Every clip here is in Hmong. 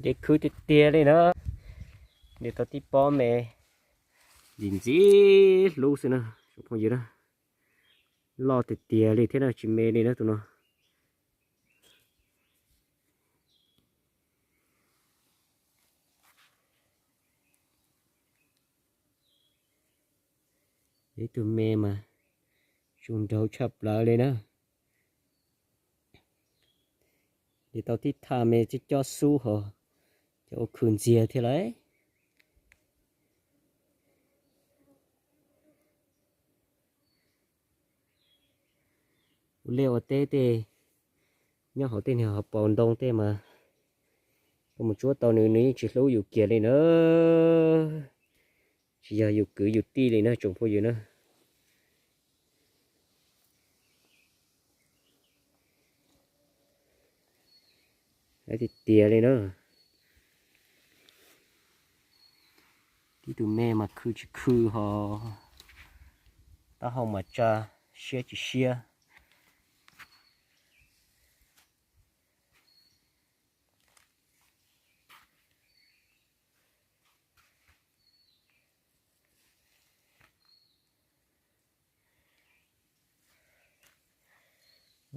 Khwv tiag tiag li na. Nws tau tib pob me ntxim ntxim hlub xwb na, tsoom phooj ywg na. Loj tiag tiag li thiab na, tsis me li na tus no. Ib tug me mas zoo nraug tshaj plaws li na. Ces tau tib thaj me coj xub ho coj ua khw ntxiag thiab lauj. Ua liaj ua teb tej, nyob hauv tej niag hauv paus ntoo tej mas koj mus tsuab tau nws, nws yeej tsis hlub yus kiag li na. Tsis yog yus kwv yus tij li na tsoom phooj ywg na. Tiag tiag li na. Tib tug me mas khw tsis khw ho, taub hau mas tsa siab tsis siab.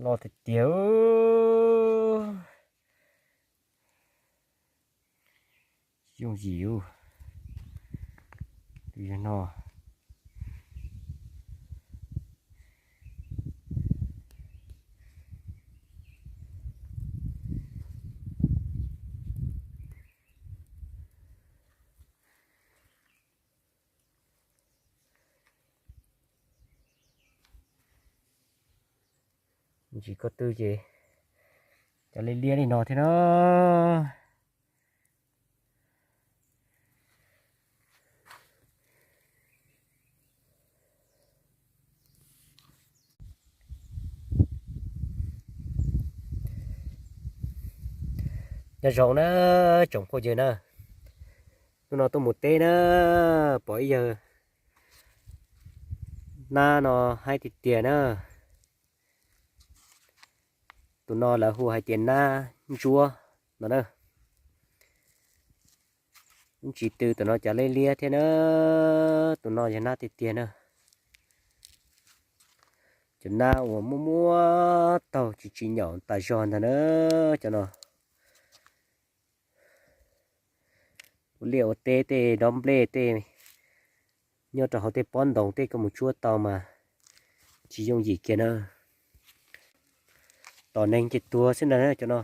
Loj tiag tiag. Yooj yim ub. Tus yog no. Ntsis ko tw ces cov liab liab li no thiab na. Nyob zoo na tsoom phooj ywg na, hnub no tuaj mus teb na, pom ib yawg nab no haib tiag tiag na. Tus no lawv hu hais tias nab ntsuab no na. Ntsis tw tus no cov liab liab thiab na. Tus no yog nab tiag tiag na. Cov nab uas muaj muaj taug tsis tsis nyaum tas zog ntag na. Cov no ua liaj ua teb tej dob nplej tej nyob rau hauv tej pob ntoos tej koj mus tsuab tau mas tsis yooj yim kiag na. Tom neeg ces tuag xwb ntag na cov no.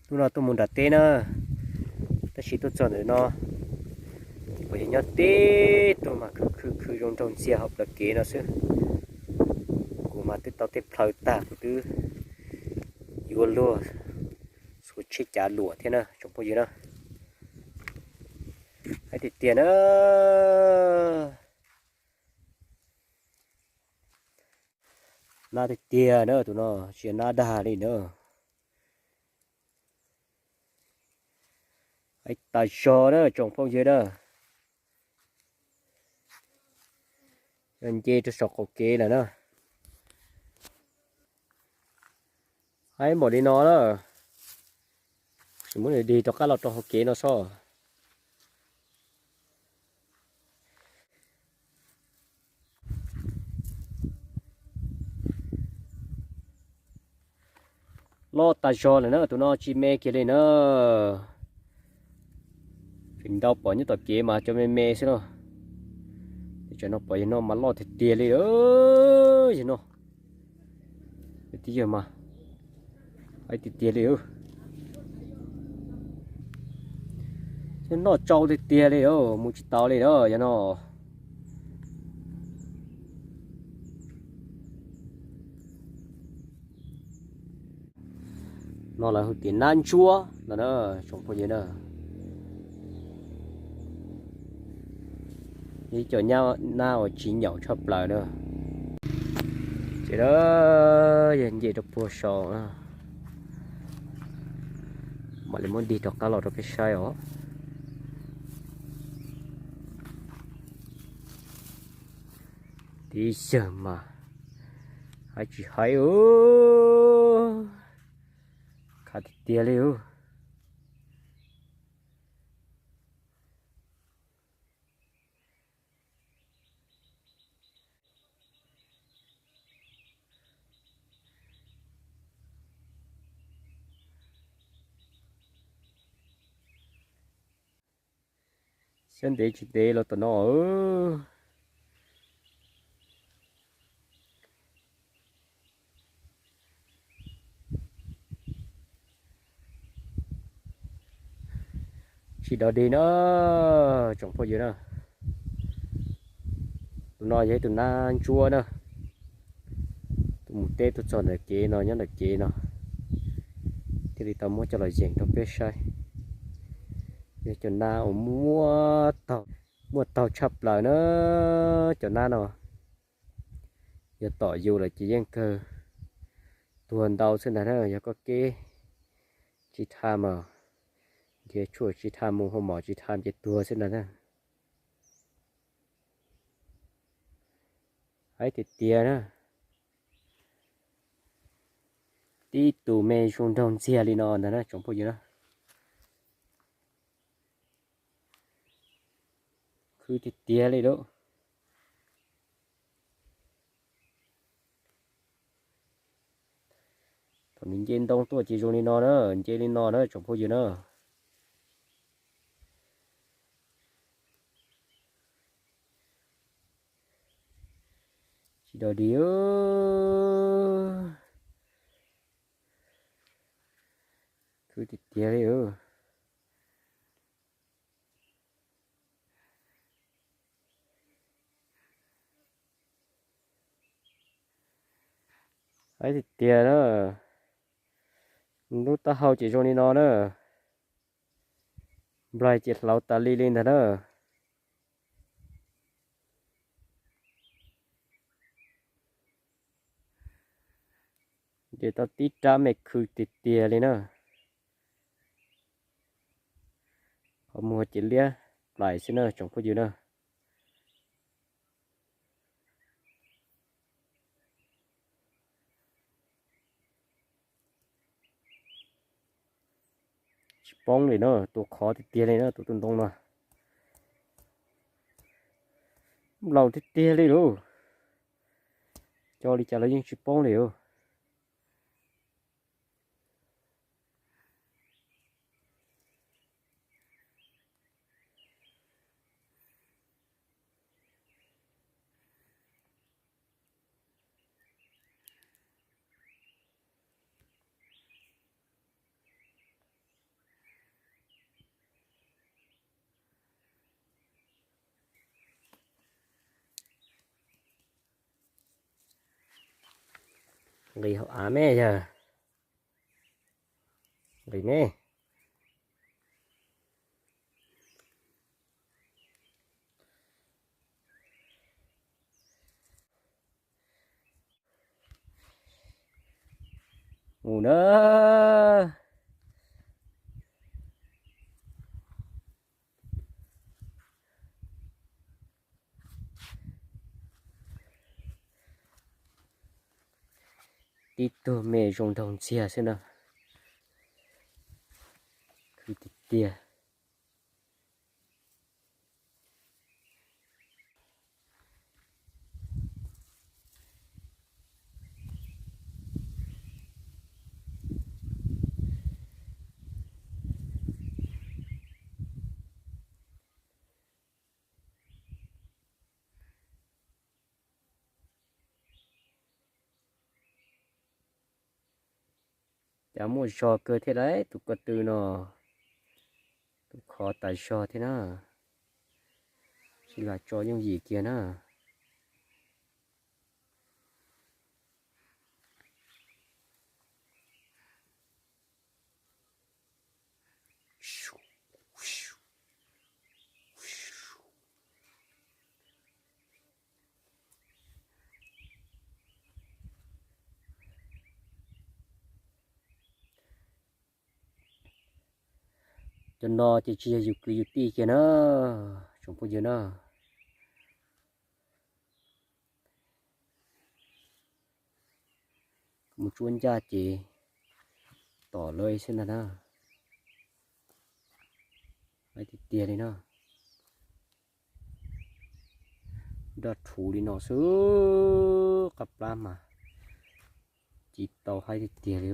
Hnub no tuaj mus nram teb na, tab sis tuaj txog ntawm no ces pom yog nyob tib tug mas khw khw khw zoo nraug ntxiag hauv plawv kev no xwb. Kuv mas twb tau tej plhaw tag kuv twb yuav luag xuas tsheb cav luam thiab na tsoom phooj ywg na. Haib tiag tiag na. Nab tiag tiag na tus no, tsis yog nab dag li na. Haib tas zog na tsoom phooj ywg na. Nce rau saum qaum kev lawm na. Haib npaum li no na, tsis muab nws dig rov qab los rau hauv kev no xwb. Loj tas zog lawm na, tus no tsis me kiag li na. Tseem ntau pom nyob tom kev mas cov me me xwb na. Tam no pom yog no mas loj tiag tiag li. Yog no, tib yawg mas haib tiag tiag li. Noj tsau tiag tiag li, mus tsis taus li na yog no. No lawv hu tias nab ntsuab no na, tsoom phooj ywg na. Ib co nab uas tsis nyaum tshaj plaws na. Ces yog nce rau puag saud, mam li muab dig rov qab los rau peb saib os. Tib yawg mas haib tsis haib. Hav tiag tiag li ub. Xyov ntev tsis ntev los tom no. Tsis dog dig na, tsoom phooj ywg na. Tus no yog ib tug nab ntsuab na. Tus mus teb tuaj txog ntawm kev no, nyob ntawm kev no, thiaj li tau muab coj los yees rau peb saib. Yog cov nab uas muaj taug, muaj taug tshaj plaws na. Cov nab no yog tom yus lawm ces yeej kawg tuag ntau xwb ntag na. Yog koj keb tsis tham mas, nrhiav tshuaj tsis tham, mus hau mom tsis tham ces tuag xwb ntag na. Haib tiag tiag na. Tib tug me zoo nraug ntxiag li no ntag na tsoom phooj ywg na. Khwv tiag tiag li lauj. Thaum nws nce ntoo tuaj ces zoo li no na, nce li no na tsoom phooj ywg na. Tsis dog dig. Khwv tiag tiag li. Haib tiag tiag na. Lub taub hau ces zoo li no na. Nplaig ces hlauv tas li li ntag na. Ces tau tib rab me khwv tiag tiag li na. Qhov muag ces liab plaim xwb na tsoom phooj ywg na. Tsis poob li na, tua khov tiag tiag li na, tua tus ntoo no. Laus tiag tiag li lauj. Coj li cas los yeej tsis poob li lauj. Nqis hauv av me yog. Nqis me. Mus na. Tib tug me zoo nraug ntxiag xwb na. Khwv tiag tiag. Cas muaj zog kawg thiab lauj, tus ko tw no, tus khov tas zog thiab na. Sib lam tso yooj yim kiag na. Cov no ces tsis yog yus kwv yus tij kiag na, tsoom phooj ywg na. Mus tsuab ncaj ces tom lawv xwb ntag na. Haib tiag tiag li no. Nroj rhuv li no xwb, qab plab mas ci tau haib tiag tiag li.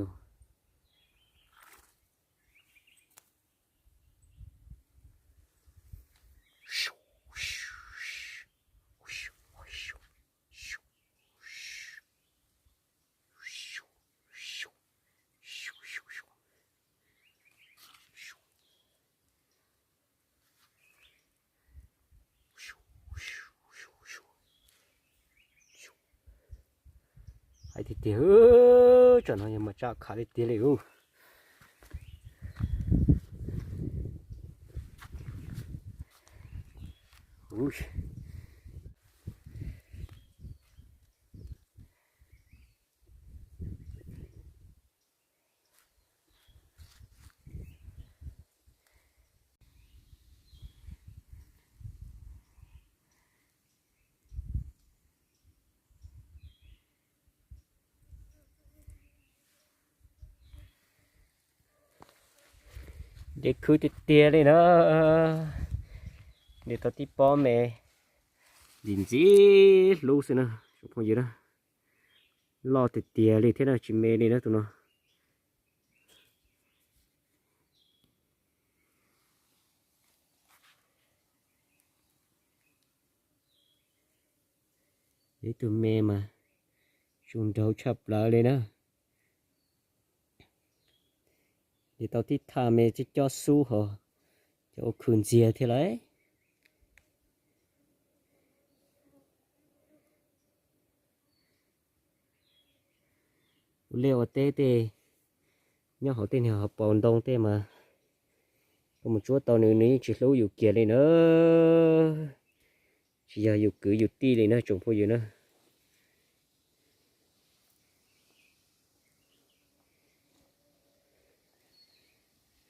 Haib tiag tiag, tsam no yog mas tsaj khav tiag tiag li. Dej khwb tiag tiag li na. Dej tau tib pob me ntxim ntxim hlub xwb na tsoom phooj ywg na. Loj tiag tiag li thiab na, tsis me li na tus no. Ib tug me mas zoo nraug tshaj plaws li na. Ces tau tib thaj me cov cob xub hos cov ua khw ntxiag thiab lauj. Ua liaj ua teb tej nyob hauv tej niag hauv paus ntoo tej mas koj mus tsuab tau nws, nws yeej tsis hlub yus kiag li na. Tsis yog yus kwv yus tij li na tsoom phooj ywg na.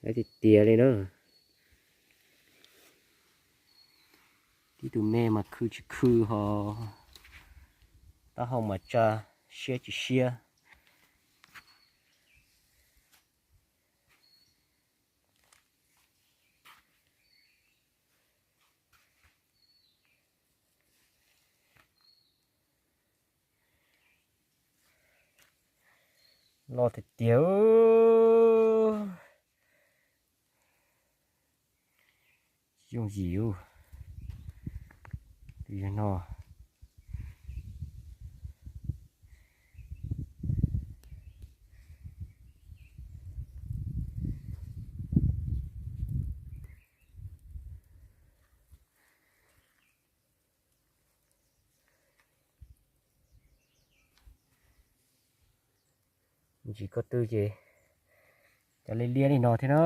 Tiag tiag li na. Tib tug me mas khw tsis khw ho, taub hau mas tsa siab tsis siab. Loj tiag tiag. Yooj yim tus yog no. Ntsis ko tw ces cov liab liab li no thiab na.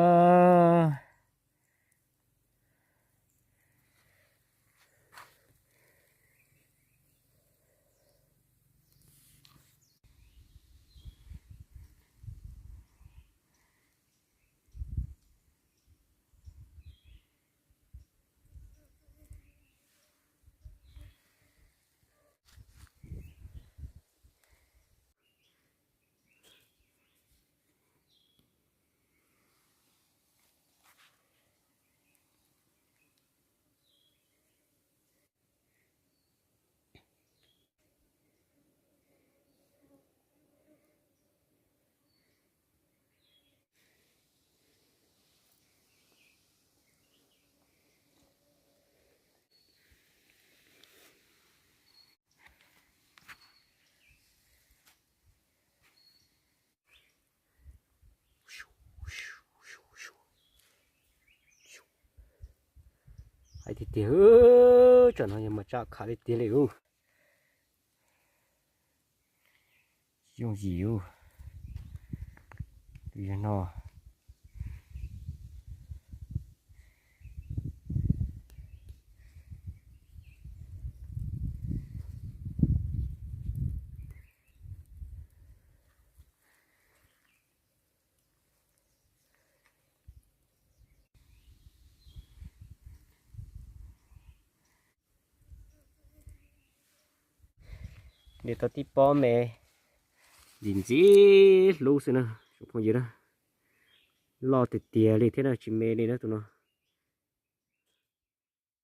Hais tiag tiag, tsam no yog mas tsaj khav tiag tiag li. Yooj yim tus yog no. Nws tau tib pob me ntxim ntxim hlub xwb na, tsoom phooj ywg na. Loj tiag tiag li thiab na, tsis me li na tus no.